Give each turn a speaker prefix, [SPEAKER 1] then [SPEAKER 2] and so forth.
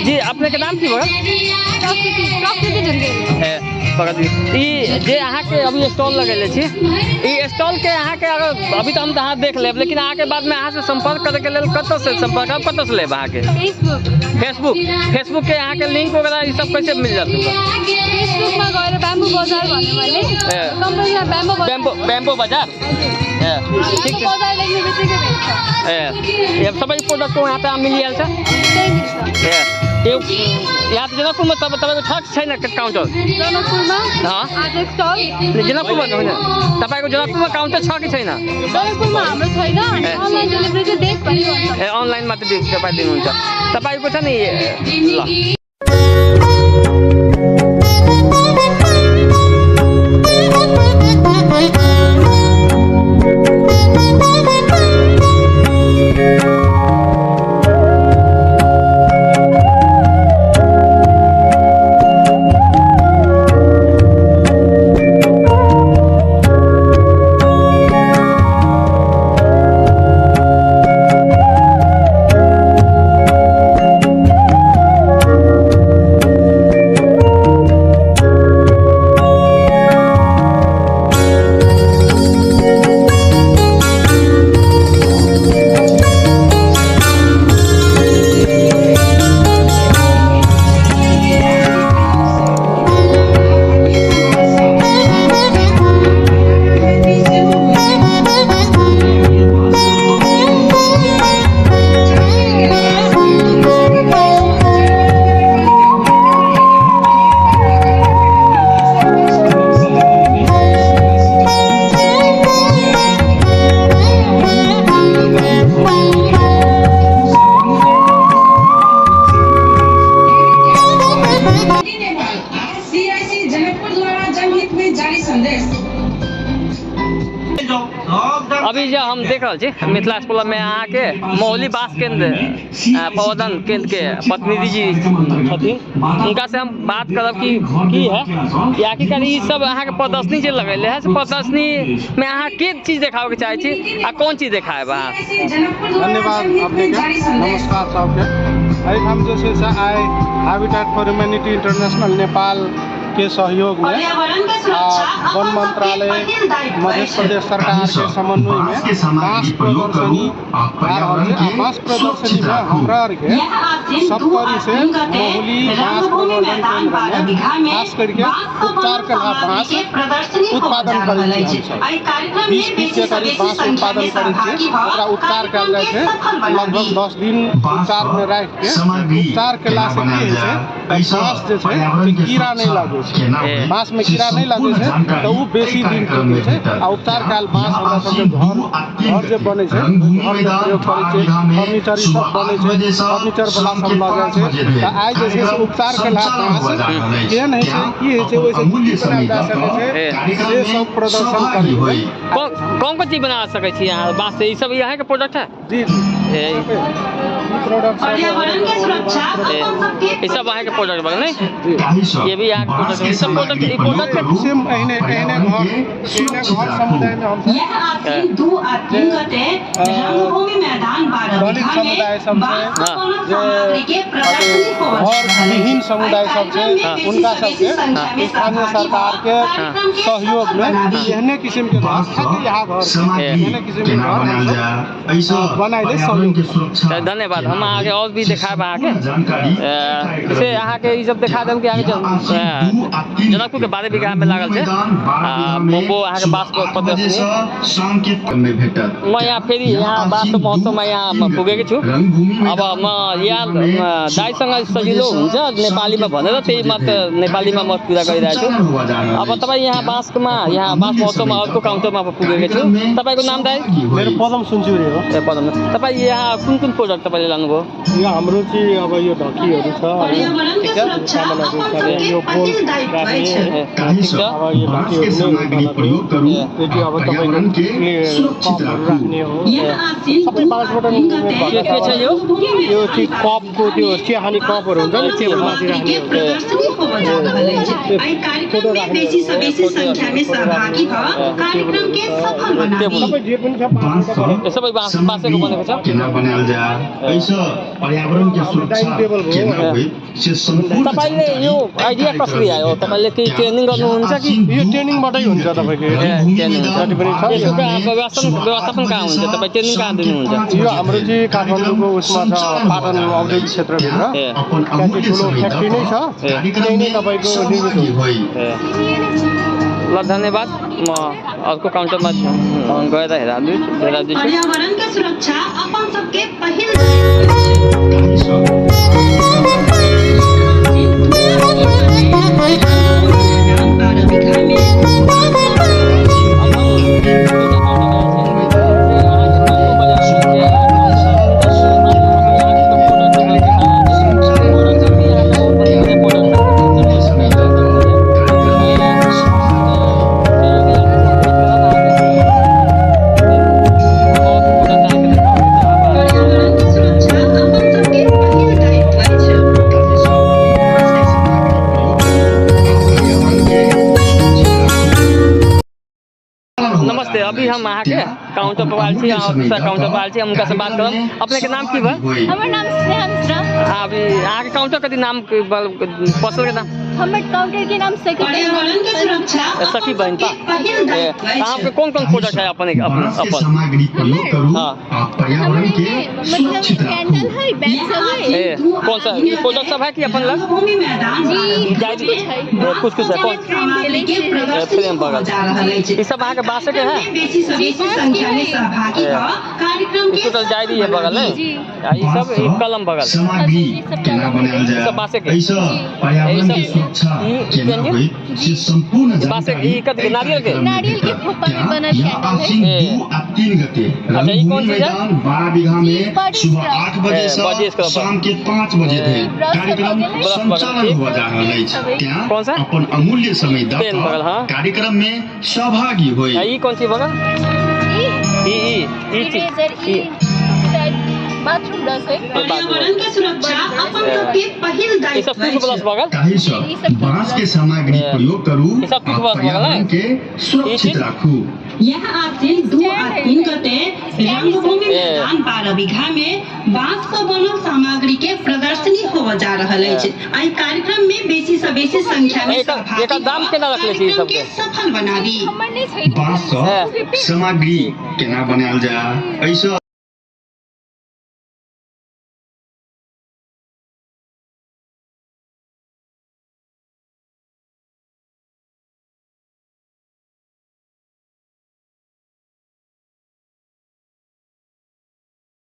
[SPEAKER 1] जी अपने के नाम की बा?
[SPEAKER 2] प्रकृति, प्रकृति ढुङ्गेल।
[SPEAKER 1] ए, प्रकृति। ई जे अहाँके अभी स्टॉल लगेले छी, ई स्टॉल के अहाँके अगर अभी तऽ हम तऽ अहाँ देख लेब, लेकिन अहाँके बादमे अहाँसँ सम्पर्क करैके लेल कतऽ से सम्पर्क हम कतऽ से लेब अहाँके?
[SPEAKER 2] फेसबुक।
[SPEAKER 1] फेसबुक, फेसबुक के अहाँके लिंक वगैरह ई सब कैसे मिल जात?
[SPEAKER 2] फेसबुकमा गएर ब्याम्बो बजार भन्यो भने
[SPEAKER 1] ए।
[SPEAKER 2] कम्पनीमा ब्याम्बो बजार।
[SPEAKER 1] ब्याम्बो, ब्याम्बो बजार। ए, ठीक
[SPEAKER 2] ब्याम्बो
[SPEAKER 1] छ।
[SPEAKER 2] बजार लेख्ने बित्तिकै भेट्छ।
[SPEAKER 1] ए, ए, सबै प्रोडक्टको यहाँ त मिलिहाल्छ?
[SPEAKER 2] त्यही मिल्छ।
[SPEAKER 1] ए, यो यहाँ त जनकपुरमा तपाईँको छ कि छैन काउन्टर?
[SPEAKER 2] जनकपुरमा
[SPEAKER 1] हँ?
[SPEAKER 2] आज स्टल।
[SPEAKER 1] जनकपुरमा होइन, तपाईँको जनकपुरमा काउन्टर छ कि छैन?
[SPEAKER 2] जनकपुरमा हाम्रो छैन।
[SPEAKER 1] ए।
[SPEAKER 2] अनलाइन डेलिभरी चाहिँ देशभरि गर्छ।
[SPEAKER 1] ए, अनलाइनमा त तपाईँ दिनुहुन्छ, तपाईँको छ नि। ल,
[SPEAKER 3] सीआईसी जनकपुर द्वारा जनहित में जारी संदेश।
[SPEAKER 1] अभी जे हम देख रहल छी मिथिला स्कूल में अहाँके मौली बाँस केंद्र प्रवर्धन केंद्र के प्रतिनिधि जी छथिन, उनका से हम बात करब कि की है कि आखिरकार ई सब अहाँके प्रदर्शनी जे लगेले है, से प्रदर्शनी में अहाँ के चीज देखाबे के चाहै छी आ कोन चीज देखायब अहाँ?
[SPEAKER 4] धन्यवाद अपने के, नमस्कार सबके। एहिठाम जे छै से आइ habitat for humanity international Nepal के सहयोग में आ वन मंत्रालय मध्य प्रदेश सरकार के समन्वय में बांस प्रदर्शनी भए रहल छै। आ बांस प्रदर्शनी में हमरा आरके सप्तरी से महुली बांस प्रवर्धन केंद्र में खास करके उपचार के बांस उत्पादन करै छी हमसब। 20 फीट के करीब बांस उत्पादन करै छी, ओकरा उपचार कयल जाइ छै। लगभग 10 दिन उपचार में राखि के उपचार केला से की होइ छै, बांस जे छै से कीड़ा नहि लागै छै, बांस में कीड़ा नहि लागै छै तऽ ओ बेसी दिन टिकै छै। आ उपचार कयल बांस हमरा सबके घर घर जे बनै छै, घरमे प्रयोग करै छै, फर्नीचर ई सब बनै छै, फर्नीचर वाला सब लऽ जाइ छै। तऽ आइ जे छै से उपचार केलहा बांस केहन होइ छै, की होइ छै, ओहिसँ की की बनायल जा सकै छै, से सब प्रदर्शन करै छै।
[SPEAKER 1] कौन कौन कौन चीज बना सकै छी अहाँ बाँस से? ई सब अहाँके प्रोडक्ट है?
[SPEAKER 4] जी जी,
[SPEAKER 1] ए,
[SPEAKER 4] ई प्रोडक्ट सब।
[SPEAKER 1] ए, ई सब अहाँके प्रोडक्ट बा नहीं?
[SPEAKER 4] जी।
[SPEAKER 1] ये भी अहाँके प्रोडक्ट, ई सब प्रोडक्ट, ई प्रोडक्ट
[SPEAKER 4] सेम एहने एहने घर, एहने घर समुदाय में हमसब दलित समुदाय सब छै, जे घर विहीन समुदाय सब छै, हुनका सबके स्थानीय सरकार के सहयोग में एहने किसिम के घर, खाली यहाँ घर एहने किसिम के घर हमसब बनाइले सहयोग।
[SPEAKER 1] धन्यवाद। हम अहाँके और भी देखायब अहाँके, से अहाँके ई सब देखा देब कि अहाँके जनकपुर के 12 बीघा में लागल छै आ बम्बो अहाँके बाँस प्रदर्शनी। म यहाँ फेरि यहाँ बाँस महोत्सवमा यहाँ म पुगेको छु। अब म यहाँ दाइसँग सजिलो हुन्छ नेपालीमा भनेर त्यही मात्र नेपालीमा म कुरा गरिरहेको छु। अब तपाईँ यहाँ बाँसकोमा, यहाँ बाँस महोत्सवमा अर्को काउन्टरमा पुगेको छु। तपाईँको नाम दाइ?
[SPEAKER 4] मेरो पदम सुनचुरे हो।
[SPEAKER 1] ए, पदम। तपाईँ यहाँ कुन कुन प्रोडक्ट तपाईँले लानुभयो?
[SPEAKER 4] यो हाम्रो चाहिँ अब यो ढकीहरू छ, यो बोल राख्ने, अब यो ढकीहरू त्यो चाहिँ अब तपाईँको कपहरू राख्ने हो, सबै बाँसबाट
[SPEAKER 1] के छ यो?
[SPEAKER 4] यो चाहिँ कपको त्यो चिया खाने कपहरू हुन्छ नि, टेबलमाथि राख्ने हो, फोटो राख्ने, सबै जे पनि छ बाँसबाट।
[SPEAKER 1] सबै बाँसको बनेको छ।
[SPEAKER 5] केना बनायल जाए, एहिसँ पर्यावरण के सुरक्षा केना होई से सम्पूर्ण।
[SPEAKER 1] तपाईले यो आइडिया कसरी आयो? तपाईले केही ट्रेनिङ गर्नुहुन्छ कि?
[SPEAKER 4] यो ट्रेनिङबाटै हुन्छ तपाईँको। जति पनि छ
[SPEAKER 1] यसको व्यवस्थापन कहाँ हुन्छ? तपाई ट्रेनिङ कहाँ दिनुहुन्छ?
[SPEAKER 4] यो हाम्रो चाहिँ काठमाडौँको उसमा छ, पाटन औद्योगिक क्षेत्रभित्र त्यहाँ चाहिँ ठुलो फ्याक्ट्री नै छ, त्यही नै तपाईँको निर्मित हुन्छ।
[SPEAKER 1] ल धन्यवाद। म अर्को काउन्टरमा गएर हेराउँदैछु।
[SPEAKER 3] पर्यावरणको सुरक्षा अपन सबके पहिल
[SPEAKER 1] नमस्ते, अभी हम अहाँ के काउंटर पर आयल छी, काउंटर पर आयल छी, हम उनका से बात करब। अपने के नाम की बा?
[SPEAKER 2] हमर नाम स्नेहा मिश्रा।
[SPEAKER 1] हाँ, अभी अहाँ के काउंटर कथी नाम पसल के नाम?
[SPEAKER 2] हमर काउंटर के नाम सखी
[SPEAKER 1] सखी बहन पा। अहाँ के कौन कौन प्रोडक्ट है अपने अपन?
[SPEAKER 5] सामग्री प्रयोग करू आ पर्यावरण के सुरक्षित राखू।
[SPEAKER 2] कैंडल है, बैग सब है।
[SPEAKER 1] कौन सा ये प्रोडक्ट सब है कि अपन लग?
[SPEAKER 2] जी कुछ
[SPEAKER 1] कुछ कुछ है। कौन फ्रेम बगल ये सब अहाँ के बाँस के है?
[SPEAKER 3] कार्यक्रम
[SPEAKER 1] टोटल जा रही है बगल है। ये सब कलम बगल
[SPEAKER 5] सामग्री केना बनायल जाए,
[SPEAKER 1] सब बाँस के,
[SPEAKER 5] एहिसँ पर्यावरण के सुरक्षा केना होई से सम्पूर्ण जानकारी।
[SPEAKER 1] नारियल के
[SPEAKER 2] नारियल के खोपा में बनल कैंडल है।
[SPEAKER 5] 2 आ 3 गते
[SPEAKER 1] रंगभूमि
[SPEAKER 5] मैदान 12 बीघा में सुबह 8 बजे से शाम के 5 बजे धरि कार्यक्रम संचालन हुआ जा रहल अछि।
[SPEAKER 1] कौन सा
[SPEAKER 5] अपन अमूल्य समय दऽ कार्यक्रम में सहभागी होई।
[SPEAKER 1] ई कौन सी बगल? ई ई ई
[SPEAKER 2] बाथरूम ब्रश है।
[SPEAKER 3] पर्यावरण के सुरक्षा अपन सबके पहिल दायित्व
[SPEAKER 1] बगल।
[SPEAKER 5] ताहिसँ बाँस के सामग्री प्रयोग करू आ पर्यावरण के सुरक्षित राखू।
[SPEAKER 3] यह आश्विन 2 आ 3 गते रंगभूमि मैदान 12 बीघा में बांस से बनल सामग्री के प्रदर्शनी होव जा रहल अछि। एहि कार्यक्रम में बेसी से बेसी संख्या में सहभागी
[SPEAKER 1] दाम केना रखले छी
[SPEAKER 3] सब के सफल बनाबी।
[SPEAKER 5] बांस से सामग्री केना बनायल जाए, एहिसँ